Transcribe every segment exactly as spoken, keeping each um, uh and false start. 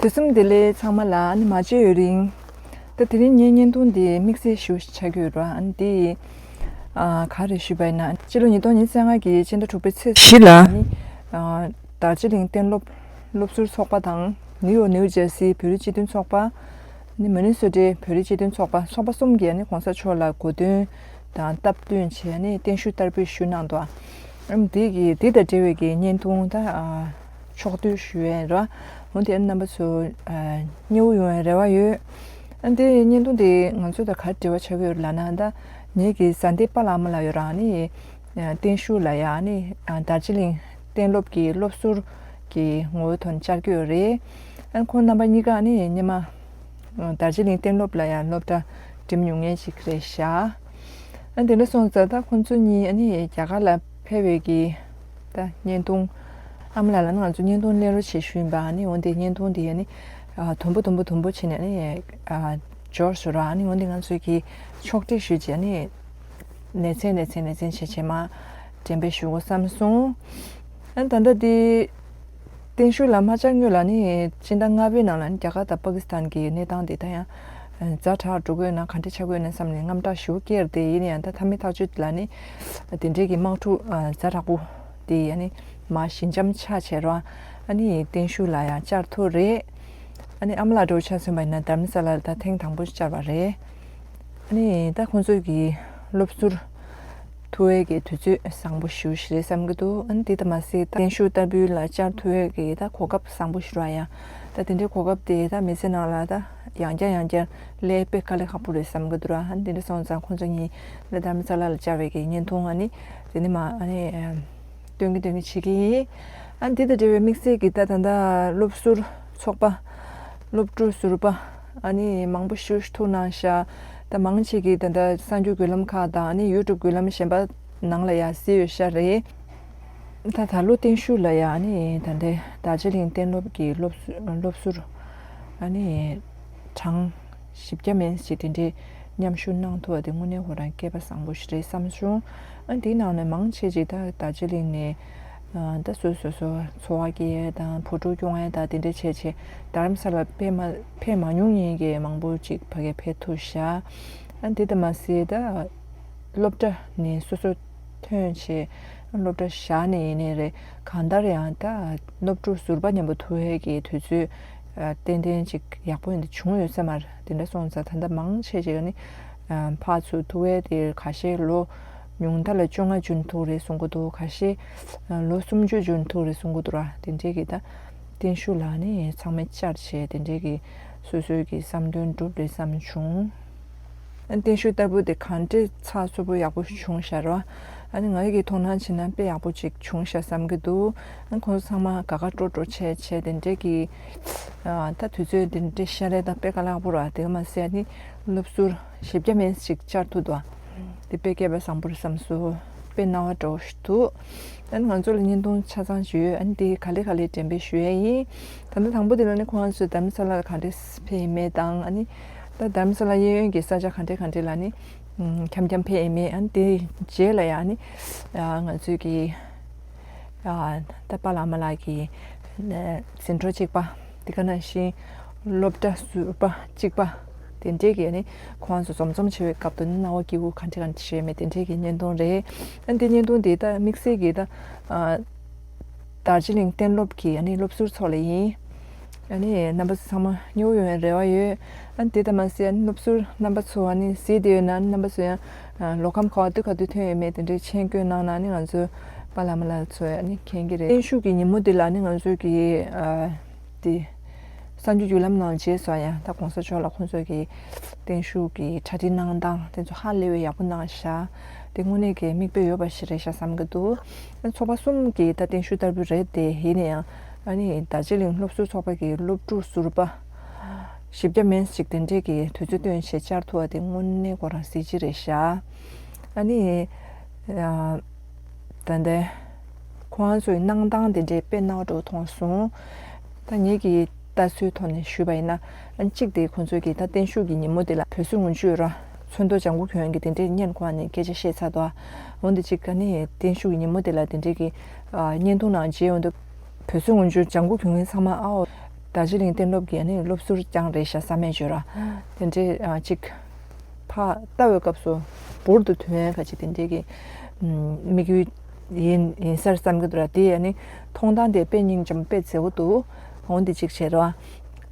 དུས་གསུམ་བདེ་ལེགས་ཚང་མ་ལ། ཨ་ནི་མ་བརྗེད་ཡུན་རིང་། ད་དེ་རིང་ངའི་བརྙན་ཐུང་འདི་དམིགས་བསལ་ཞིག་ཆགས་ཀྱི་ཡོད་ར། ཨ་ནི་འདི་ཨ་ག་རེ་ཞུས་པ་ཡིན་ན། སྤྱི་ལོ་ཉིས་སྟོང་ཉི་ཤུ་རྩ་ལྔ་གི་སྤྱི་ཟླ་དྲུག་པའི་ཚེས་བཞི་ལ། ཨ་ནི་ཨ་དར་ཇི་ལིང་གཏན་སློབ་སློབ་ཟུར་ཚོགས་པ་དང་། ནིའུ་ཡོག་ནིའུ་ཇར་སི་བོད་རིགས་སྤྱི་མཐུན་ཚོགས་པ། ཨ་ནི་མི་ནི་སོ་ཊའི་བོད་རིགས་སྤྱི་མཐུན་ཚོགས་པ། ཚོགས་པ་གསུམ་གྱིས་ཨ་ནི་གོང་ས་མཆོག་ལ་གོ་སྟོན་དང་སྟབས་བསྟུན་བྱས། ཨ་ནི་བརྟན་བཞུགས་བསྟར་འབུལ་ཞུས་གནང་འདུག། ཨ་ནི་དེ་གི་དེ་དང་འབྲེལ་བའི་གི་བརྙན་ཐུང་ད་ཨ་ཕྱོགས་བསྡུས་ཞུ་ཡས་ར། འོན་ཏེ་ཨ་ནི་རྣམ་པ་ཚོ་ཨ་མཉེས་པོ་ཡོང་བའི་རེ་བ་ཡོད། ཨ་ནི་དེ་བརྙན་ཐུང་དེ་ང་ཚོ་དང་ག་རེ་འབྲེལ་བ་ཆགས་ཀྱི་ཡོད་ལབ་ན། ད་ངེད་ཀྱི་བཟའ་ཟླའི་པཱ་ལགས་ཨ་མ་ལགས་ཡོད་ར། ཨ་ནི་ཨ་བརྟན་བཞུགས་ལ་ཡ་ཨ་ནི་ཨ་དར་ཇི་ལིང་གཏན་སློབ་ཀྱི་སློབ་ཟུར་གྱི་ངོ་བོའི་ཐོག་ནས་བཅར་གྱི་ཡོད་རེད། ཨ་ནི་ཁོང་རྣམ་པ་གཉིས་ཀ་ཨ་ནི་སྔོན་མ་ཨ་དར་ཇི་ལིང་གཏན་སློབ་ལ་ཡ་སློབ་གྲྭ་འགྲིམས་མྱོང་མཁན་ཅིག་རེད་ཤག། ཨ་ནི་དེ་འདྲ་སོང་ཙང་ད་ཁོང་ཚོ་གཉིས་ཨ་ནི་རྒྱ་གར་ལ་ཕེབས་པའི་གི་ད་བརྙན་ཐུང་། ཨ་མ་ལགས་ལ་ནི་ང་ཚོ་བརྙན་ཐུང་ལེན་རོགས་བྱེད་ཞུས་ཡིན་པ། ཨ་ནི་འོན་ཏེ་བརྙན་ཐུང་དེ་ཨ་ནི་ཨ་དུམ་བུ་དུམ་བུ་དུམ་བུ་བྱས་ནས་ཨ་ནི་ཨ་འབྱོར་སོང་ར། ཨ་ནི་འོན་ཏེ་ང་ཚོས་ཀྱི་ཕྱོགས་སྒྲིག་ཞུས་རྗེས་ཨ་ནི་ལེ་ཚན་ལེ་ཚན་ལེ་ཚན་བྱས་བྱས་མར་འགྲེམས་སྤེལ་ཞུ་དགོས་བསམ་སོང་། ཨ་ནི་ད་ལྟ་འདི་བརྟན་བཞུགས་ལ་མ་བཅར་སྔོན་ལ་ནི་སྤྱི་ཟླ་ལྔ་པའི་ནང་ལ་ནི་རྒྱ་གར་དང་པ་ཀི་སི་ཐན་གྱི་གནས་སྟངས་དེ་ད་ཡང་ཛ་དྲག་འགྲོ་གི་ཡོད་ན་ག་འདྲ་ཆགས་ཀྱི་ཡོད་ན་བསམ་ནས་དངངས་སྐྲག་ཞེ་པོ་སྐྱེས་རེད། དེ་ཡིན་ན་ཡང་ད་མཐའ་མའི་ཐག་གཅོད་ལ་ནི་དེ་འདྲའི་གི་དམག་འཁྲུག་ཛ་དྲག་པོ་དེ་ཨ་ནི་མར་ཞི་འཇམ་ཆགས་བྱས་ར། ཨ་ནི་བརྟན་བཞུགས་ལ་ཡང་བཅར་ཐུབ་རེད། ཨ་ནི་ཨ་མ་ལགས་འདྲ་བོ་ཆ་མཚོན་པ་ཡིན་ན་དྷ་རམ་ས་ལ་ལ་ད་ཐེངས་དང་པོ་བཅར་བ་རེད། ཨ་ནི་ད་ཁོང་ཚོ་གི་སློབ་ཟུར་ཐུག་པའི་གི་དུས་ཚོད་བཟང་པོ་ཞེ་པོ་ཞིག་རེད་བསམ་གི་འདུག། ཨ་ནི་དེ་ལྟ་མ་ཟད་ད་བརྟན་བཞུགས་བསྟར་འབུལ་ལ་བཅར་ཐུབ་པའི་གི་ད་གོ་སྐབས་བཟང་པོ་ཞིག་རེད་ཡ། ད་དེ་འདྲའི་གོ་སྐབས་དེ་ད་མི་ཚེ་ནང་ལ་ད་ཡང་བསྐྱར་ཡང་བསྐྱར་སླེབས་དཔེ་དཀའ་ལས་ཁག་པོ་རེད་བསམ་གི་འདུག་ར། ཨ་ནི་དེ་འདྲ་སོང་ཙང་ཁོང་ཚོ་གཉིས་ལ་དྷ་རམ་ས་ལ་ལ་བཅར་བའི་གི་བརྙན་ཐུང་ཨ་ནི་དེ་ནི་མ་ཨ་ནི་སྟོན་གི་སྟོན་གི་བྱེད་ཀྱི་ཡིན། ཨ་ནི་དེ་དང་འབྲེལ་བའི་དམིགས་བསལ་གྱི་ད་ད་ལྟ་སློབ་ཟུར་ཚོགས་པ། སློབ་ཕྲུག་ཟུར་པ་ཨ་ནི་མང་པོ་ཞེ་པོ་ཞིག་ཐུག་གནང་ཤག། ད་མང་ཆེ་གིས་ད་ལྟ་གསར་འགྱུར་བརྒྱུད་ལམ་ཁག་དང་ཨ་ནི་ཡུ་ཊུབ་བརྒྱུད་ལམ་གཞན་པ་ནང་ལ་ཡང་གཟིགས་ཡོད་ཤག་རེད། ད་ད་ལོ་བརྟན་བཞུགས་ལ་ཡང་ཨ་ནི་ད་ལྟའི་དར་ཇི་ལིང་གཏན་སློབ་ཀྱི་སློབ་ཟུར་སློབ་ཟུར་ཨ་ནི་གྲངས་བཞི་བརྒྱ་མན་ཞིག་དེ་འདྲའི་མཉམ་ཞུགས་གནང་ཐུབ་པ་དེ་དངོས་གནས་ཁོ་རང་སྐལ་པ་བཟང་པོ་ཞིག་རེད་བསམ་བྱུང་། ཨ་དེའི་ནང་ནས་མང་ཆེ་ཅིག་ད་དར་ཇི་ལིང་ནས་ཨ་ད་སོ་སོ་སོ་འཚོ་བ་སྐྱེལ་ཡས་དང་བུ་ཕྲུག་སྐྱོང་ཡས་དང་དེ་འདྲ་བྱས་བྱས་དྷ་རམ་ས་ལ་ཕེབས་མ་ཕེབས་མ་མྱོང་མཁན་གྱི་མང་པོ་ཅིག་ཕ་གིར་ཕེབས་ཐུབ་ཤག། ཨ་དེ་ལྟ་མ་ཟད་ད་སློབ་གྲྭ་ནས་སོ་སོ་ཐོན་བྱས་སློབ་གྲྭ་བཞག་ནས་ཡིན་ནའི་རེད། གང་ལྟར་ཡང་ད་སློབ་ཕྲུག་ཟུར་པ་མཉམ་པོ་ཐུག་ཡས་ཀྱི་དུས་ཚོད་ཨ་ཏན་ཏན་ཅིག་ཡག་པོ་ཡིན་འདི་བྱུང་ཡོད་ས་མ་རེད། དེ་འདྲ་སོང་ཙང་ད་ལྟ་མང་ཆེ་ཅིག་ནི་ཨ་ཕར་ཚུར་ཐུག་ཡས་དེ་ཁ་ཤས་ལོ་ཉུང་མཐའ་ལ་བཅོ་ལྔ་བྱོན་ཐུབ་རེད་གསུང་གི་འདུག། ཁ་ཤས་ཨ་ལོ་སུམ་ཅུ་བྱོན་ཐུབ་རེད་གསུང་གི་འདུག་ར། དེ་འདྲའི་གི་ད་བརྟན་བཞུགས་ལ་ནི་ཚང་མས་བཅར་བྱས་དེ་འདྲའི་གི་སོ་སོའི་གི་བསམ་དོན་འགྲུབ་རེད་བསམ་བྱུང་། ཨ་བརྟན་བཞུགས་བསྟར་འབུལ་དེ་གང་འདྲས་ཚགས་ཚུད་པོ་ཡག་པོ་བྱུང་ཤག་ར། ཨ་ནི་ང་རང་གི་མཐོང་སྣང་བྱས་ན་དཔེ་ཡག་པོ་ཅིག་བྱུང་ཤག་བསམ་གི་འདུག། ཨ་ཁོང་ཚོ་ཚང་མ་དགའ་དགའ་སྤྲོ་སྤྲོ་བྱས་བྱས་དེ་འདྲས་ཀྱི་ཨ་ད་དུས་ཚོད་དེ་འདྲས་ཤར་རེ་ད་དཔེ་དཀའ་ལས་ཁག་པོ་ར། དེ་ག་མ་ཟད་ཨ་ནི་སློབ་ཟུར་བཞི་བརྒྱ་མན་ཞིག་བཅར་ཐུབ་འདུག། ཨ་དེ་དཔེ་སྐལ་པ་བཟང་པོ་རེད་བསམ་སོང་། དཔེ་སྣང་བ་འགྲོ་ཞིག་འདུག། ཨ་ནི་ང་ཚོ་ལ་བརྙན་ཐུང་ཆ་ཚང་ཞིག་ཡོད། ཨ་ནི་དེ་ག་ལེ་ག་ལེ་འགྲེམས་སྤེལ་ཞུ་ཡས་ཡིན། ད་ལྟ་དང་པོ་དེ་ལ་ནི་ཁོང་ཚོས་དྷ་རམ་ས་ལ་ལ་ག་འདྲས་ཕེབས་ཡིན་མེད་དང་ཨ་ནི་ད་དྷ་རམ་ས་ལ་གཡས་གཡོན་གྱི་ས་ཆ་ག་འདྲས་ག་འདྲས་ལ་ནི་འཁྱམ་འཁྱམ་ཕེབས་ཡིན་མེད། ཨ་ནི་དེ་རྗེས་ལ་ཡང་ཨ་ནི་ང་ཚོས་ཀྱི་ད་པཱ་ལགས་ཨ་མ་ལགས་ཀྱི་ཟིན་གྲོགས་གཅིག་པ་དེ་ག་ནང་བཞིན་སློབ་གྲྭ་ཟུར་པ་གཅིག་པ་དེ་འདྲས་ཀྱི་ཨ་ནི་ཁོང་ཚོ་འཛོམས་འཛོམས་བྱེད་པའི་སྐབས་དུ་ནི་སྣང་བ་སྐྱིད་པོ་ག་འདྲས་ག་འདྲས་བྱས་མེད་དེ་འདྲས་ཀྱི་བརྙན་ཐུང་རེད། ཨ་ནི་དེ་བརྙན་ཐུང་དེ་ད་དམིགས་བསལ་གྱི་ད་དར་ཇི་ལིང་གཏན་སློབ་ཀྱི་ཨ་ནི་སློབ་ཟུར་ཚོ་ལ་ཡིན། ཨ་ནི་རྣམ་པ་ཚོ་ཚང་མ་མཉེས་པོ་ཡོང་བའི་རེ་བ་ཡོད། ཨ་ནི་དེ་ལྟ་མ་ཟད་ཨ་ནི་སློབ་ཟུར་རྣམ་པ་ཚོ་ཨ་ནི་གཟིགས་བསྡད་ཡོད་ན་ཨ་ནི་རྣམ་པ་ཚོ་ཡང་ལོ་ཁམས་ག་བ་དུས་ག་དུས་ཐོན་ཡོད་མེད་དེ་འདྲའི་མཆན་བཀོད་གནང་ན་ཨ་ནི་ང་ཚོའི་པཱ་ལགས་ཨ་མ་ལགས་ཚོས་ཨ་ནི་མཁྱེན་གྱི་རེད། བརྟན་བཞུགས་ཀྱི་ཉིན་མོ་དེ་ལ་ཨ་ནི་ང་ཚོའི་གི་ཨ་དེ་གསར་འགྱུར་བརྒྱུད་ལམ་ནང་རྗེས་སུ་ཡང་ད་གོང་ས་མཆོག་ལ་ཁོང་ཚོས་ཀྱི་བརྟན་བཞུགས་ཀྱི་གྲ་སྒྲིག་གནང་སྟངས་དེ་ཚོ་ཧ་ལས་པའི་ཡག་པོ་གནང་ཤག། དེ་དངོས་གནས་ཀྱི་མིག་དཔེ་ཡོད་པ་ཞིག་རེད་ཤག་བསམ་གྱི་འདུག། ཚོགས་པ་གསུམ་གྱིས་ད་བརྟན་བཞུགས་བསྟར་འབུལ་རེད་དེ་ཡིན་ན་ཡང་ཨ་ནི་དར་ཇི་ལིང་སློབ་ཟུར་ཚོགས་པ་གི་སློབ་ཕྲུག་ཟུར་པ་བཞི་བརྒྱ་མན་ཞིག་དེ་འདྲས་ཀྱི་དུས་ཚོད་བཏོན་བྱས་བཅར་ཐུབ་པ་དེ་དངོས་གནས་ཁོ་རང་གཟི་བརྗིད་རེད་ཤག། ཨ་ནི་ད་ལྟའི་ཁོང་ཚོའི་གནང་སྟངས་དེ་འདྲའི་དཔེ་སྣང་བ་འགྲོ་མཐོང་སོང་། ད་ངེད་ཀྱི་ལྟ་ཚུལ་ཐོག་ནས་ཞུས་པ་ཡིན་ན། ཨ་གཅིག་དེ་ཁོང་ཚོས་ཀྱི་ད་བརྟན་བཞུགས་ཀྱི་ཉིན་མོ་དེ་ལ་བོད་གསོལ་ངན་ཇུས་ར་ཚོན་མདོག་ལྗང་གུ་གྱོན་གྱི་དེ་འདྲའི་བརྙན་ཁོང་ནས་སྐད་ཆ་བཤད་ཚར་འདུག། འོན་ཏེ་གཅིག་ཨ་ནི་བརྟན་བཞུགས་ཀྱི་ཉིན་མོ་དེ་ལ་དེ་འདྲའི་གི་ཨ་བརྙན་ཐུང་ནང་མཇལ་འོང་དུས་བོད་གསོལ་ངན་ཇུས་ལྗང་གུ་གྱོན་མཁན་ཚང་མ་ཨའོ་ རྡོ་རྗེ་གླིང་གཏན་སློབ་ཀྱི་ཨ་ནི་སློབ་ཟུར་རྐྱང་རེད་ཤག་བསམ་མེད་བརྗོད་ར། དེ་འདྲའི་ཨ་ཅིག་ཕར་ལྟ་བའི་སྐབས་སུ་འབུར་དུ་ཐོན་ཡ་ག་ཅིག་དེ་འདྲའི་གི་དམིགས་ཡུལ་ཡིན་ཡིན་སར་བསམ་གྱི་འདུག་ར། དེ་ཨ་ནི་མཐོང་སྟངས་དེ་དཔེ་སྙིང་རྗེ་མོ་དཔེ་མཛེས་པོ་འདུག་འོ་འདི་གཅིག་བྱས་ར།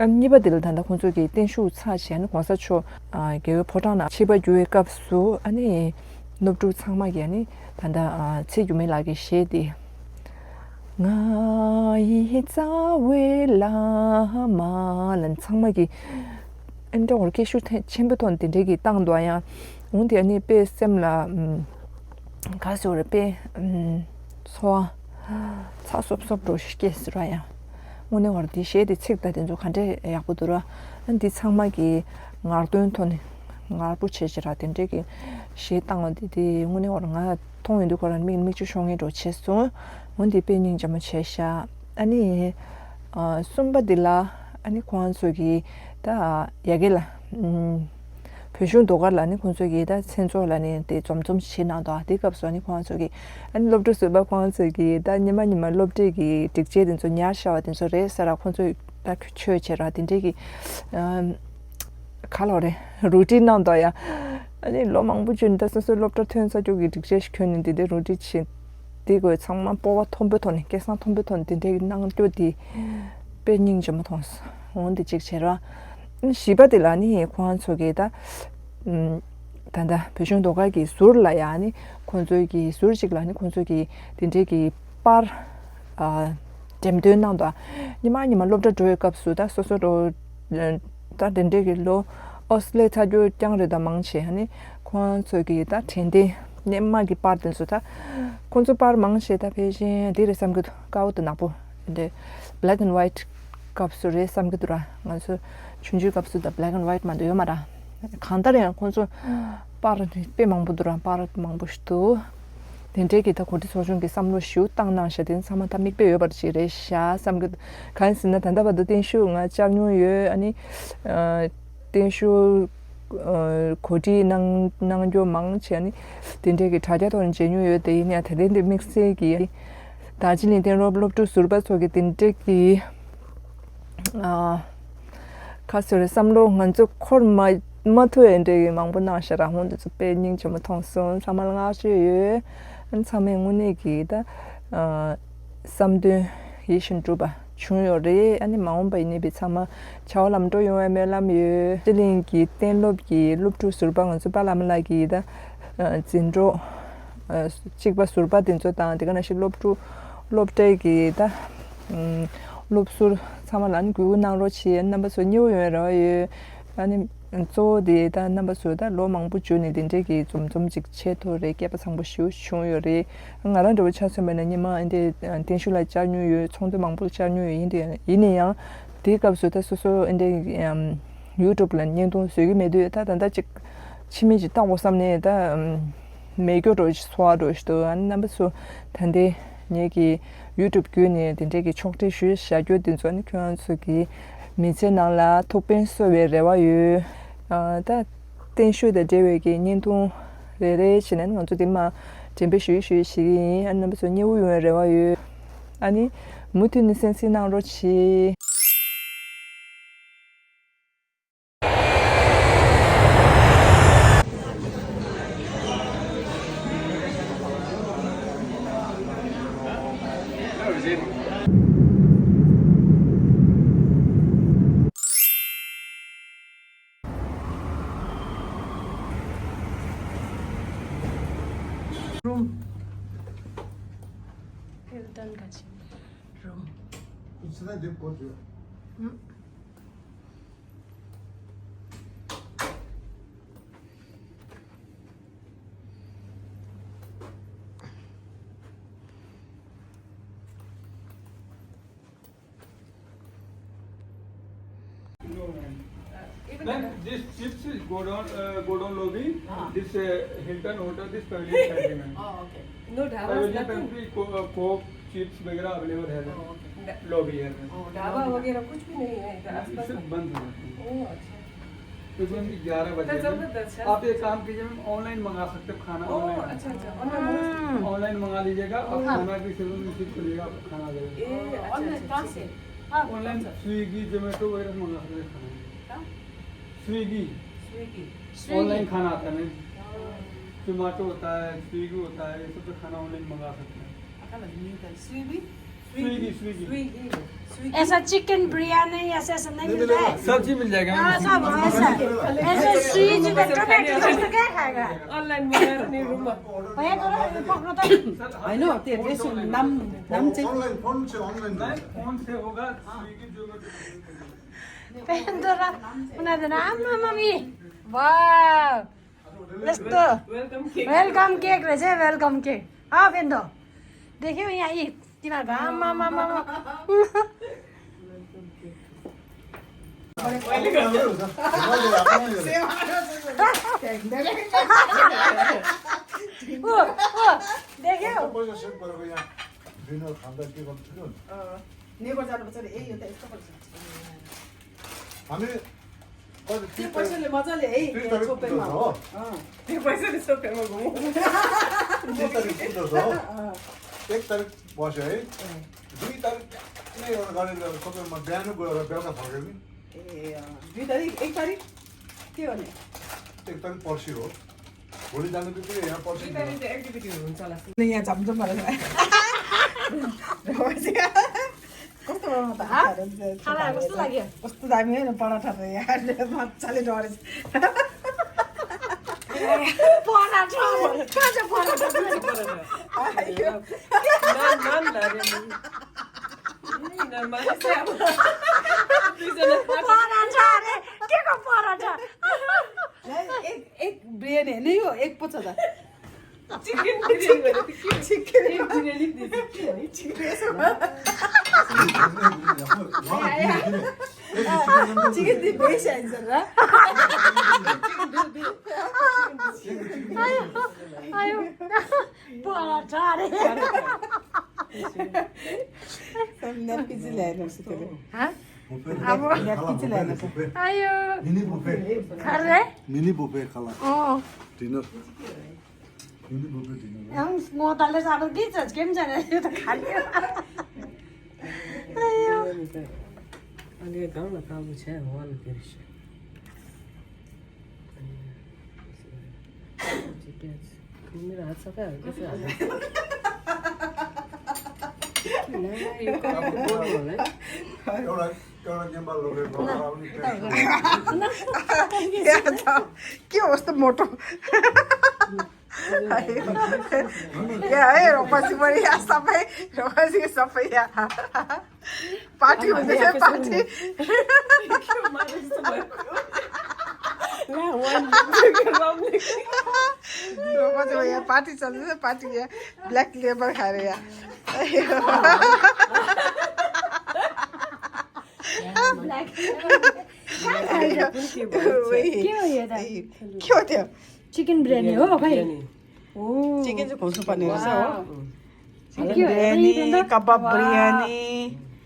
ཨ་གཉིས་པ་དེ་ལ་ད་ལྟ་ཁོང་ཚོ་གི་བརྟན་བཞུགས་ཚར་བྱས་ནས་གོང་ས་མཆོག་ཨ་རྒྱལ་བའི་ཕོ་བྲང་ནང་ཆིབས་པ་བསྒྱུར་བའི་སྐབས་སུ་ཨ་ནི་སློབ་ཕྲུག་ཚང་མ་གིས་ཨ་ནི་ད་ལྟ་ཨ་ཚེ་འགྱུར་མེད་ལགས་ཀྱི་གཞས་དེ། ང་ཡི་རྩ་བའི་བླ་མ་ལ་ཚང་མ་གིས་ཨ་འདྲ་བར་སྐད་ཤུགས་ཐེ་ཆེན་པོའི་ཐོག་ནས་དེ་འདྲའི་གི་བཏང་འདུག་ཡང་འོན་ཏེ་ཨ་ནི་དཔེ་སེམས་ལ་ཨམ་ག་ཟེར་བ་རེད། དཔེ་ཨམ་ཚོར་བ་ཚ་སོབ་སོབ་འདྲ་ཞིག་སྐྱེས་ཟེར་བ་ཡང་། དངོས་གནས་བར་འདི་གཞས་དེ་ཚིག་དང་དེ་ཚོ་ག་འདྲས་ཡག་པོ་འདུག་ར། ཨ་འདི་ཚང་མ་གིས་ངར་འདོན་ཐོག་ནས་ངར་པོ་བྱས་བྱས་ར་དེ་འདྲས་ཀྱི་གཞས་བཏང་བ་འདི་དེ་དངོས་གནས་བར་ང་མཐོང་ཡོང་དུས་ཁོ་རང་མིག་མིག་ཆུ་ཤོར་མཁན་འདྲ་བྱས་སོང་། འོ་འདི་དཔེ་སྙིང་རྗེ་མོ་བྱས་ཤག་ཨ་ནི་ཨ་གསུམ་པ་འདི་ལ་ཨ་ནི་ཁོང་ཚོ་གིས་ད་ཡ་གི་ལ་ཨམ། བོད་གཞུང་ཟློས་གར་ལ་ནི་ཁོང་ཚོ་གིས་ད་མཚན་ཚོགས་ལ་ནི་དེ་འཛོམས་འཛོམས་བྱེད་གནང་འདུག་དེ་སྐབས་སུ་ནི་ཁོང་ཚོ་གིས་ཨ་ནི་སློབ་ཕྲུག་ཟུར་པ་ཁོང་ཚོ་གིས་ད་ཉི་མ་ཉི་མ་སློབ་ཁྲིད་ཀྱི་སྒྲིག་ཆས་དེ་ཚོ་ཉར་བཞག་པ་དེ་ཚོ་རེད་ཟེར་ར། ཁོང་ཚོས་ད་ཆོས་བྱེད་ར་དེ་འདྲས་ཀྱི་ཨམ་ག་ལོ་རེད་རུ་ཊིན་གནང་འདུག་ཡ། ཨ་ནི་ལོ་མང་པོ་བྱས་ནས་ད་སོ་སོའི་སློབ་གྲྭ་ཐོན་ཚར་རྒྱུ་གི་སྒྲིག་ཆས་ཤིག་གྱོན་ནས་དེ་འདྲའི་རུ་ཊིན་བྱེད་དེ་དགོས་ཚང་མ་སྤོབས་པ་མཐོན་པོའི་ཐོག་ནས་སྐད་གསང་མཐོན་པོའི་ཐོག་ནས་དེ་འདྲས་ཀྱི་གནང་རྒྱུ་དེ་དཔེ་སྙིང་རྗེ་མོ་མཐོང་སོང་། འོ་འདི་གཅིག་བྱས་ར། བཞི་པ་དེ་ལ་ནི་ཁོང་ཚོ་གིས་ད་ད་ལྟ་བོད་གཞུང་ཟློས་གར་གྱི་ཟུར་ལ་ཡང་ནི་ཁོང་ཚོའི་གི་ཟུར་གཅིག་ལ་ནི་ཁོང་ཚོ་གི་དེ་འདྲའི་གི་པར་ཨ་འགྲེམས་སྟོན་གནང་འདུག་ཉི་མ་ཉི་མ་སློབ་གྲྭ་འགྲོ་བའི་སྐབས་སུ་ད་སོ་སོ་འགྲོ་ད་དེ་འདྲའི་གི་ལོ་ཨོ་སླེབས་ཚར་རྒྱུ་རྐྱང་རེད། ད་མང་ཆེ་ནི་ཁོང་ཚོ་གི་ད་དྲན་རྟེན་སྔོན་མ་གི་པར་དེ་ཚོ་ད་ཁོང་ཚོ་པར་མང་ཆེ་ད་ཕལ་ཆེར་འདི་རེད་བསམ་གི་འདུག་དཀར་པོ་དང་ནག་པོ་འདི་black and white སྐབས་སུ་རེད་བསམ་གི་འདུག་ར། ང་ཚོ་ཆུང་ཆུང་སྐབས་སུ་ད་black and white མ་འདུག་ཡོད་མ་ར། གང་ལྟར་ཡང་ཁོང་ཚོ་པར་དཔེ་མང་པོ་འདུག་ར། པར་མང་པོ་ཞིག་འདུག་དེ་འདྲའི་གི་ད་གོ་སྒྲིག་ཚོགས་ཆུང་གི་བསམ་བློ་ཞིག་བཏང་གནང་ཤག་དེ་ཚང་མ་ད་མིག་དཔེ་ཡོད་པ་ཞིག་རེད་ཤག་བསམ་གི། གང་ཡིན་ཟེར་ན་ད་ལྟ་བར་དུ་བརྟན་བཞུགས་ང་བཅར་མྱོང་ཡོད། ཨ་ནི་ཨ་བརྟན་བཞུགས་ཨ་གོ་སྒྲིག་གནང་གནང་རྒྱུ་མང་ཆེ་ནི་དེ་འདྲའི་གི་དྲ་རྒྱ་ཐོག་ནས་མཇལ་མྱོང་ཡོད། དེ་ཡིན་ཡང་ད་ལན་དེ་དམིགས་བསལ་གྱི་རྡོ་རྗེ་གླིང་གཏན་སློབ་སློབ་ཕྲུག་ཟུར་པ་ཚོ་གི་དེ་འདྲའི་གི་ཨ་ཁ་སོ་རེ་བསམ་བློ་ང་ཚོ་འཁོར་མ་མ་ཐུབ་ཡ་འདྲའི་གི་མང་པོ་གནང་ཤག་ར། ཧོན་དེ་ཚོ་དཔེ་སྙིང་རྗེ་མོ་མཐོང་སོང་། ཚང་མ་ལ་བསྔགས་བརྗོད་ཡོད། ཨ་ནི་ཚང་མས་དངོས་གནས་གི་ད་ཨ་བསམ་དོན་ཡིད་བཞིན་འགྲུབ་པ་བྱུང་ཡོད་རེད། ཨ་ནི་མ་འོངས་པ་ཡིན་ནའི་བི་ཚང་མ་བྱ་བ་ལམ་འགྲོ་ཡོང་བའི་སྨོན་ལམ་ཡོད། རྡོ་རྗེ་གླིང་གི་གཏན་སློབ་ཀྱི་སློབ་ཕྲུག་ཟུར་པ་ང་ཚོ་པཱ་ལགས་མ་ལགས་ཀྱི་ད་འཛིན་གྲོགས་གཅིག་པ་ཟུར་པ་དེ་ཚོ་དང་དེ་ག་ནང་བཞིན་སློབ་ཕྲུག་སློབ་གྲྭའི་གི་ད་སློབ་ཟུར་ཚང་མ་ལ་ནི་གུས་བཀུར་གནང་རོགས་བྱེད། རྣམ་པ་ཚོ་མཉེས་པོ་ཡོང་བའི་རེ་བ་ཡོད། ཨ་ནི་གཙོ་བོ་དེ་ད་རྣམ་པ་ཚོ་ད་ལོ་མང་པོ་བརྒྱུད་ནས་དེ་འདྲའི་གི་འཛོམས་འཛོམས་ཅིག་བྱེད་ཐུབ་རེད། སྐལ་པ་བཟང་པོ་ཞེ་པོ་བྱུང་ཡོད་རེད། ང་རང་འདྲ་བོ་ཆ་མཚོན་པ་ན་སྔོན་མ་ཨ་འདྲའི་བརྟན་བཞུགས་ལ་བཅར་མྱོང་ཡོད། ཚོགས་འདུ་མང་པོ་ལ་བཅར་མྱོང་ཡོད། ཡིན་དེ་ཡིན་ན་ཡང་དེའི་སྐབས་སུ་ད་སོ་སོ་ཨ་འདྲའི་ཡུ་ཊུབ་ལ་བརྙན་ཐུང་བཟོ་གི་མེད་དུས་ད་ད་ལྟ་ཅིག་ཕྱི་མིག་ཅིག་བལྟ་དགོས་བསམ་ནས་ད་མེད་སྐྱོ་འདྲ་བོ་ཞིག་ཚོར་བ་འདྲ་བོ་ཞིག་འདུག་ཨ་ནི་རྣམ་པ་ཚོ་ད་ལྟའི་ངེད་ཀྱི་ཡུ་ཊུབ་བརྒྱུད་ནས་དེ་འདྲའི་གི་ཕྱོགས་སྒྲིག་ཞུས་བཞག་རྒྱུ་དེ་ཚོ་ནི་ཁྱོད་རང་ཚོ་གི་མི་ཚེ་ནང་ལ་ཐུགས་ཕན་གསོས་པའི་རེ་བ་ཡོད། ཨ་ད་བརྟན་བཞུགས་དང་འབྲེལ་བའི་གི་བརྙན་ཐུང་རེ་རེ་བྱས་ནས་ང་ཚོ་དེ་མ་འགྲེམས་སྤེལ་ཞུས་ཞུས་བྱེད་ཀྱི་ཡིན། ཨ་རྣམ་པ་ཚོ་མཉེས་པོ་ཡོང་བའི་རེ་བ་ཡོད། ཨ་ནི་མུ་མཐུད་ནས་གསན་གཟིགས་གནང་རོགས་གྱིས། Room. Hilton का room. कुछ ना दे पहुंच गया। हम्म। Ma'am, this chips is go down, uh, go down lobby. हाँ। This, uh, Hilton Hotel, this pavilion pantry, ma'am. Oh, okay. No dhaba, pavilion pantry, co-, uh, Coke, chips वगैरह available है, ma'am. Oh, okay. Lobby है, ma'am. Oh, dhaba वगैरह कुछ भी नहीं है इधर आसपास में? बंद हो जाता है। Oh, अच्छा। क्योंकि हम ग्यारह बजे तो हैं। जबरदस्त है। आप एक काम कीजिए, ma'am, online मंगा सकते हो खाना, ओह, online। अच्छा, अच्छा, online मंगा सकते हो। Online मंगा लीजिएगा, आप हाँ। खाना भी सेवन रिसीव कर लीजिएगा, आपको खाना आ जाएगा। ए, अच्छा, online अच्छा, कहाँ से? हाँ, ऑनलाइन स्विगी, जोमेटो वगैरह से मंगा सकते हैं खाना। क्या? स्विगी। स्विगी। ऑनलाइन खाना आता है। जोमेटो होता है, स्विगी होता है, ये सब से खाना ऑनलाइन मंगा सकते हैं। स्विगी। Swiggy, Swiggy. ऐसा चिकन बिरयानी, ऐसा ऐसा नहीं मिलता है। सब्जी मिल जाएगा। हाँ, सब ऐसा। ऐसे स्विगी में टोमेटो जैसे क्या खाएगा? ऑनलाइन मंगा नहीं रूम। भैया, थोड़ा पकड़ो तो। होइन, त्यो ड्रेस नाम, नाम चाहिँ। अनलाइन फोन चाहिँ अनलाइन। फोन से होगा। स्विगी, जोमेटो। पेन तो रा-, उनीहरू त आम्मामामी। वाह। यस्तो। Welcome cake. वेलकम केक रहेछ है, वेलकम केक। अँ, पेन त। देख्यौ यहाँ यी तिमीहरूको आम्मामामा। ऊ, ऊ, देख्यौ? पैसा सेभ गरेको यहाँ डिनर खाँदा के गर्नु थियो? अँ, नेबर जानुपर्छ अरे, ए, यो त यस्तो पर्छ। हामी कति, त्यो पैसाले मजाले है, तिस तारिक छोपेमा। हो। अँ। त्यो पैसाले छोपेमा घुमौँ। तिस तारिक कुद्दछ हो। अँ। एक तारिक बस्यो है। अँ। दुई तारिक बिहानै एउटा गाडी लिएर छोपेमा बिहान गएर बेलुका फर्क्यो नि। ए, अँ। दुई तारिक, एक तारिक के गर्ने? एक तारिक पर्सि हो। भोलि जाने बित्तिकै यहाँ पर्सि दुई तारिक त एक्टिभिटीहरू हुन्छ होला। यहाँ झमझम भएर। कस्तो बनाउनु त, हाँ? खाना कस्तो लाग्यो? कस्तो दामी होइन पराठा त यार, मजाले डरेछ। पराठा, कहाँ छ पराठा? आयो। नान, नान लाग्यो नि। ए, नान, नान, दुईजना पराठा अरे, के को पराठा? एक, एक बिरयानी होइन यो, एक पो छ त। चिकन बिरयानी भनेको के हो? चिकन बिरयानी भनेको के हो? चिकन। चिकन चाहिँ भेज आइन्छ र। आयो, आयो। पराठा अरे। ल्यापिची ल्याएन उसले। हाँ? अब ल्यापिची ल्याएन। आयो। खरे? मिनी बुफे खाला। अँ। डिनर। Mini buffet dinner. हम मोटाले साबल के झचकेम जाने यो त खाली। आयो। अनि गाउँमा काबु छ वाल पेरिस। अनि प्याज मेरो हात सफा हो कि यो कति बोल्नु होला है। एउटा, एउटा नेपाल लोकेको आउने के हो यस्तो मोटो? या है, रोपासी पनि या सबै, रोपासी सबै या। पार्टी हुँदैछ, पार्टी। रोपासी यहाँ पार्टी चल्दैछ, पार्टी यहाँ ब्ल्याक लेबर खाएर यहाँ। Black labour. के हो यो त? के हो त्यो? चिकन बिरयानी हो भाइ। चिकन चाहिँ घोस्नु पर्ने रहेछ हो। वाह। यो के हो? बिरयानी, यो त कबाब वाह। बिरयानी,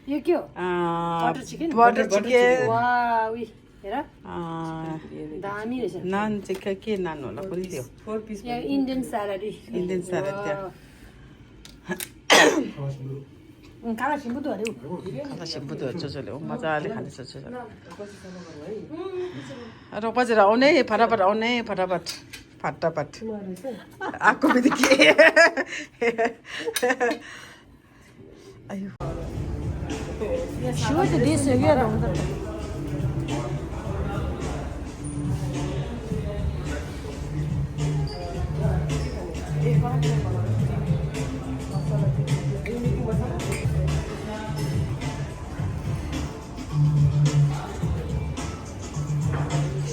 यो के हो? अँ, बटर चिकन? Butter chicken. वाह, उही, हेर। अँ, दामी रहेछ। नान चाहिँ के, के नान होला कुन्नि त्यो? फोर पिस। यो इन्डियन स्यालेड। इन्डियन स्यालेड त्यहाँ। वाह। अँ, काला सिम्बु त अरे ऊ। काला सिम्बु त चोचोले ऊ मजाले खाने चोचोले। रोपाजीहरू आउने फटाफट, आउने फटाफट, फटाफट। आएको बित्तिकै। आयो। यो त देश हो क्या।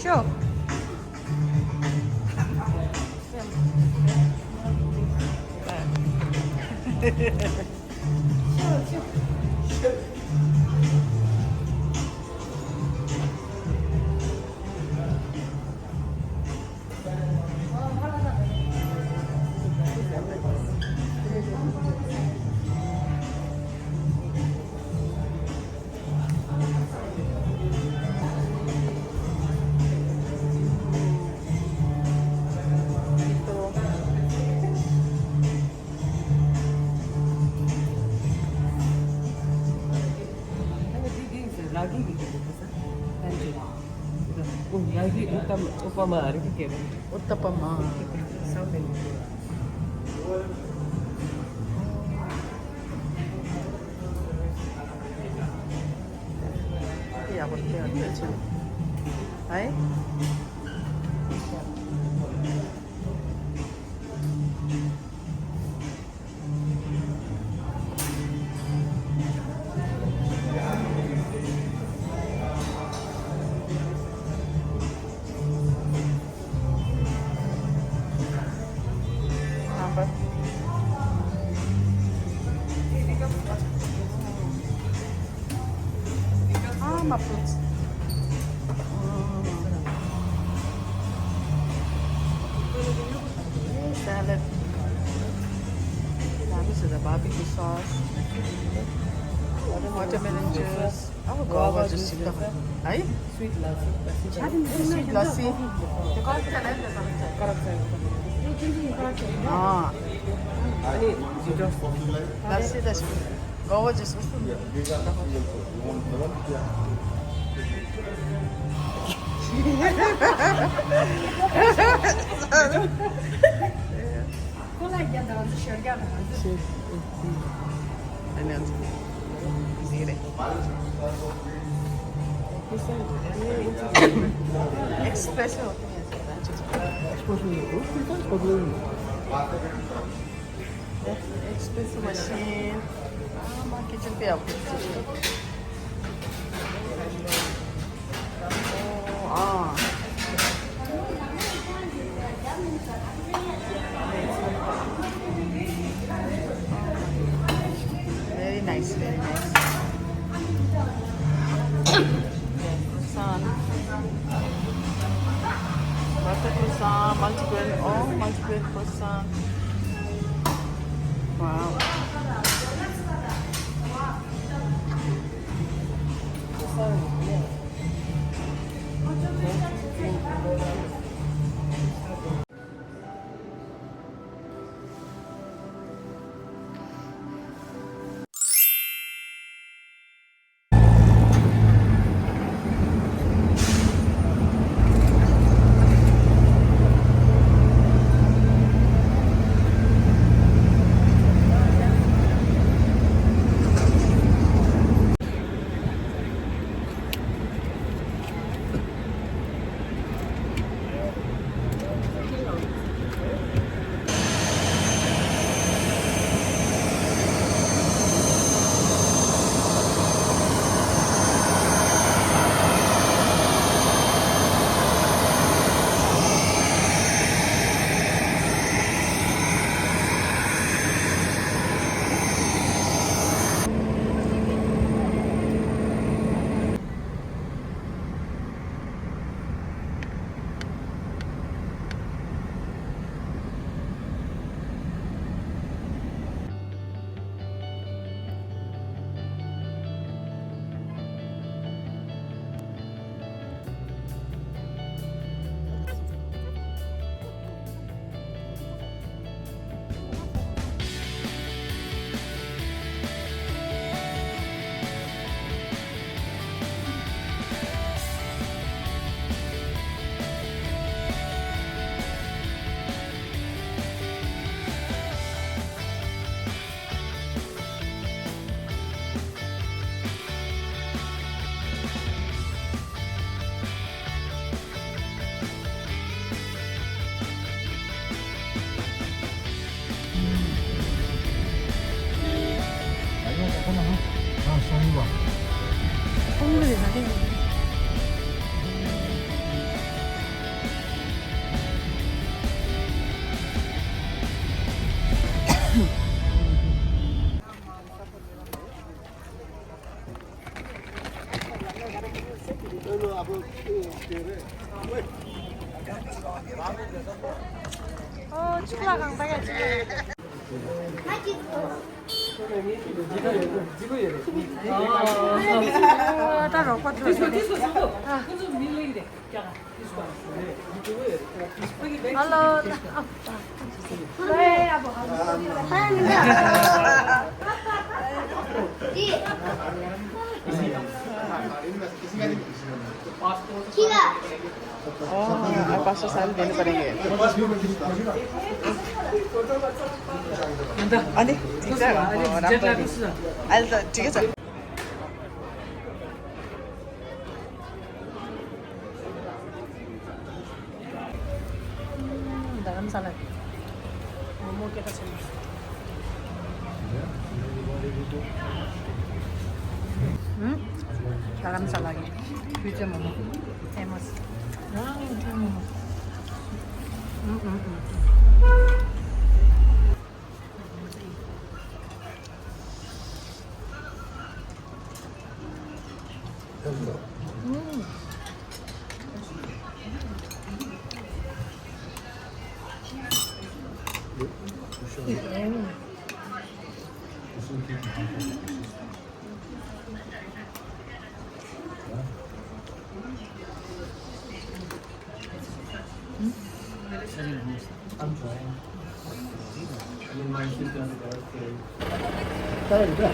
Sure. ཡ་གི་གི་གི་གི་ས། ཡ་གི་ཨུ་ཏམ་ཨུ་པ་མ་རི་གི་གེ་རེ། ཨུ་ཏ་པ་མ། སའུཐ་ཨིན་ཌི་ཡན། ཡག་པོ་ཁྱེར་ཡོང་ཆེ། ཨའི། Ah, my fruits. Mm. Salad. Now this is a barbecue sauce. Watermelon juice. Oh, guava juice. Aye? Sweet lassi. Sweet lassi. Ah. Lassi, that's good. Guava juice. ཁོ་ལ་རྒྱ་དང་ཞོར་རྒྱ་དང་། ཨ་ནི་ཟེར་རེད། Espresso. Espresso machine. Ah, my kitchen pe aap. Oh, ah. Very nice, very nice. Croissant. Butter croissant, multigrain, oh, multigrain croissant. Wow. ཨོ། གཅིག་ལ་གང་ལྟར་ཡ་གཅིག་ལ། ཨོ། ད་རོགས་པ་ཐོབ་སོང་། ཨ། ཧ་ལོ། ཨ། ཨ། ཨ། ཨ། ठीक है। ओ, हमारे पास तो सारे देने पड़ेंगे। अरे, ठीक है। अरे, ठीक है, सर। धर्मशाला। मोमो के तो फेमस। हम्म? धर्मशाला के। पीछे मोमो। फेमस। हम्म, हम्म, हम्म। I'm trying. I mean, my sister has a girl.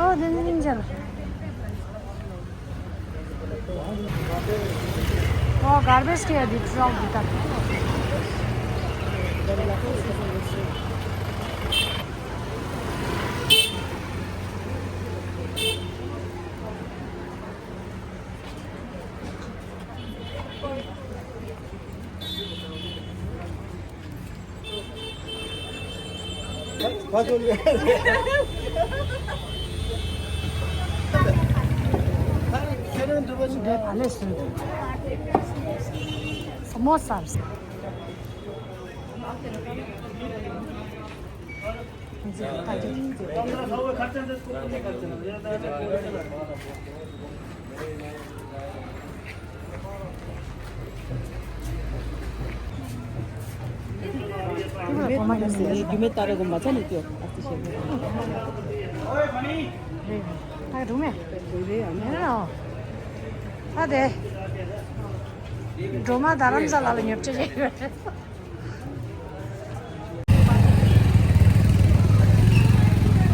Oh, then, then, then. Oh, garbage के अधिक drop होता है। समोसा। རྒྱུ་མེད་ལྟ་རེ་གོ་མ་ཚ་ནས་ཀྱོ་ཨ་ཙི་ཤེས། ཨ་རུ་མེ། ཨ་དེ། སྒྲོལ་མ་རྡ་རམ་ས་ལ་ལ་ཉོ་ཆ་བྱེད།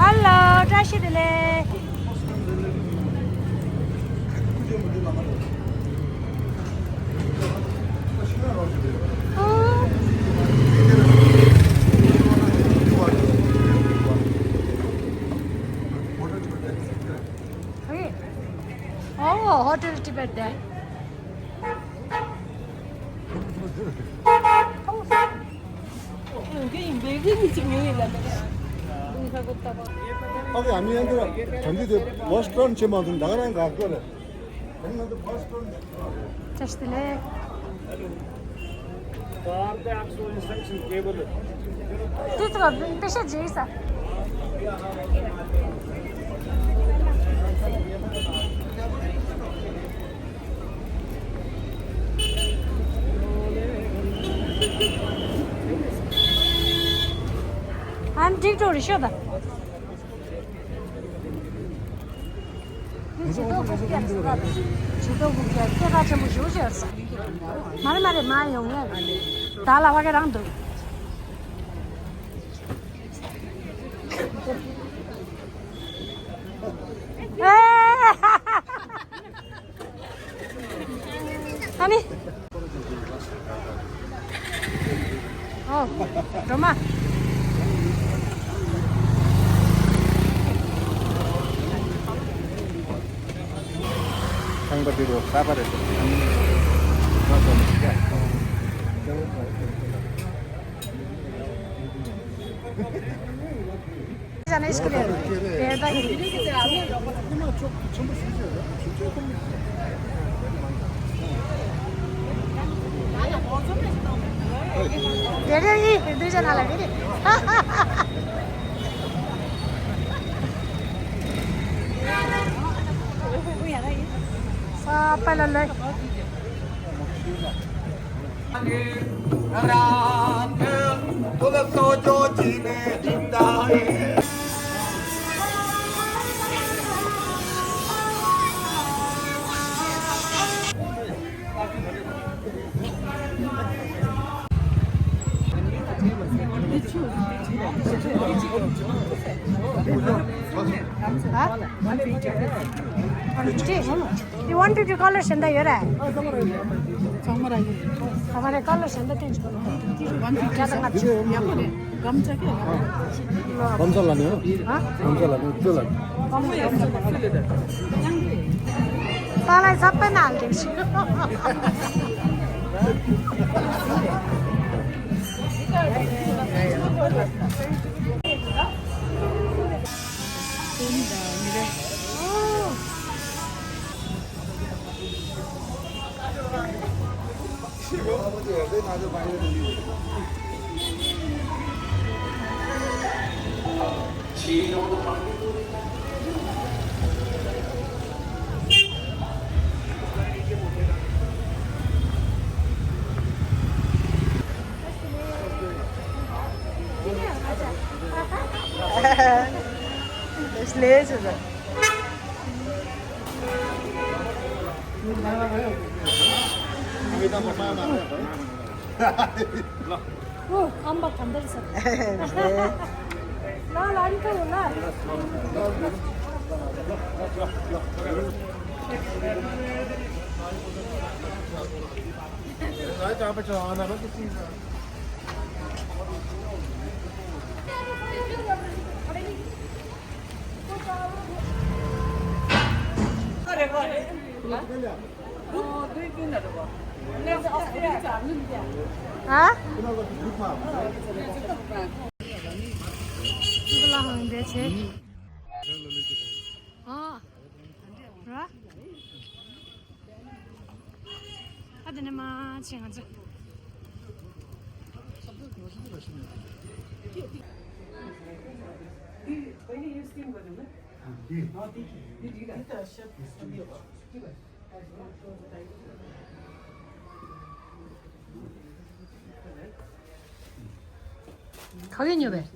ཧ་ལོ། བཀྲ་ཤིས་བདེ་ལེགས། ཨོ། ཧོ་ཊེལ་ཊི་བེཊ་དེ། ཨ་ཀེ་ཨ་ནི་ཡང་དེ་ལ་དོན་འདི་དེ་ཝོ་ཤི་ཊོན་བྱེད་མ་ཐུབ་ད་ག་རང་ག་གོ་རེད། ད་ག་རང་དེ་ཝོ་ཤི་ཊོན། བཀྲ་ཤིས་བདེ་ལེགས། དེ་ཚོ་པེ་ཤ་རྗེས་ས། ཨན་འགྲིག་འགྲོ་རེ་ཤོད་ད། ཇེ་ཏོ་སྦུག་རྒྱབ་ཟེར་བ་དང་། ཇེ་ཏོ་སྦུག་རྒྱབ་སྐད་གྲགས་ཆེན་པོ་ཞེ་པོ་ཅིག་ཡོད་ས། མ་རེད་མ་རེད། མ་ཡོང་ངས་ད་ལ་བ་ག་རང་འདུག་ཨ་ནི། ཨོ། སྒྲོལ་མ། ཁང་པ་འདི་རུ་གསར་པ་རེད་འདུག जाना इसके लिए। धेरै यी दुईजनालाई फेरि। पापा ला ले। Huh? One fifty? You want to call us in the year? हमारे कॉल सेंटर टेंच करो। वन फिफ्टी से ज्यादा मत छो। गमछा के? गमछा लाने हो? हाँ? गमछा लाने हो, त्यो लाने। तँलाई सबै नहालिदिन्छु। ཨོ། ཨམ་པ་ག་འདྲ་ཟེར། ལ་ལ་ཨ་ནི་ཁ་ཡོད་ལ། ཨ། ལ་ཧང་འདྲ་བྱེད། ཨ། ར། ཨ་དེ་ནས་མ་ཕྱིན་ང་ཚོ། ག་གེ་ཉོས་པས།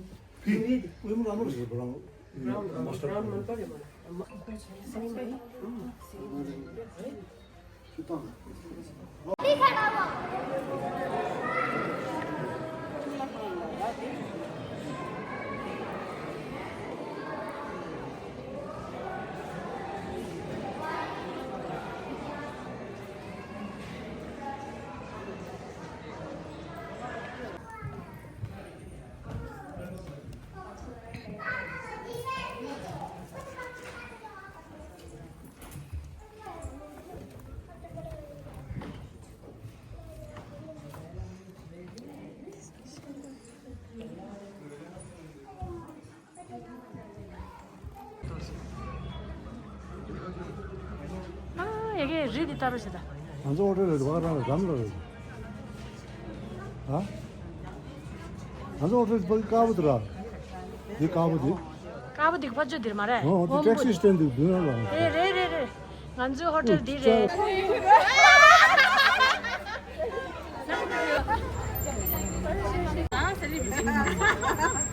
ཨ། ཡ་གི་རི་འདི་ལྟ་རོགས་བྱེད་ད། ང་ཚོ་ཨོ་ཊོ་རེད་བ་རང་རམ་ལ་རེད། ཨ། ང་ཚོ་ཨོ་ཊོ་རེད་བ་དཀར་པོ་འདི་ར། འདི་དཀར་པོ་འདི། དཀར་པོ་འདི་ཕར་ཕྱོགས་འདིར་མ་རེད། ཨོ་འདི་ཊེག་སི་སི་ཊེན་ཌི་འདི་ན་ར། རེད་རེད་རེད་རེད། ང་ཚོའི་ཧོ་ཊེལ་འདི་རེད། ཨ།